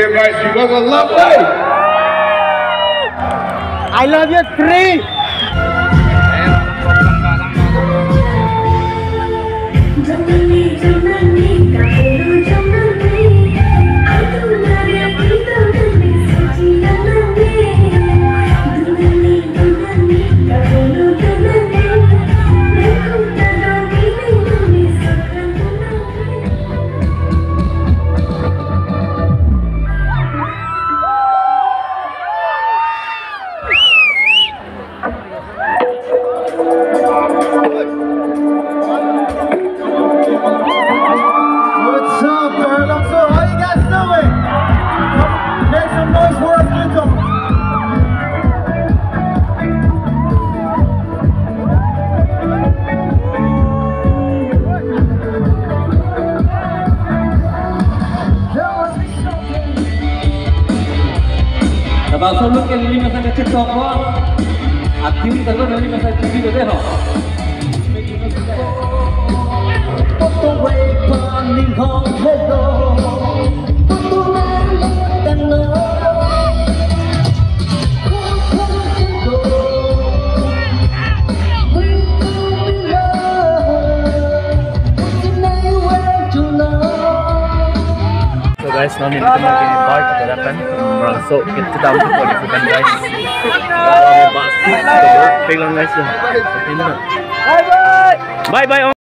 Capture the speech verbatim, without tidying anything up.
Guys, you guys are lovely. I love you three. What's up, Alonso? How you guys doing? Make some noise for us, little. Labangso along ke neli mesen kachetokpo. Atim ta neli mesen chini dede ho. So guys, non nelitum lagi bar kita datang. Merasa kita dalam tempat itu kan, guys. Bas, pegang, guys, ya. Bye bye.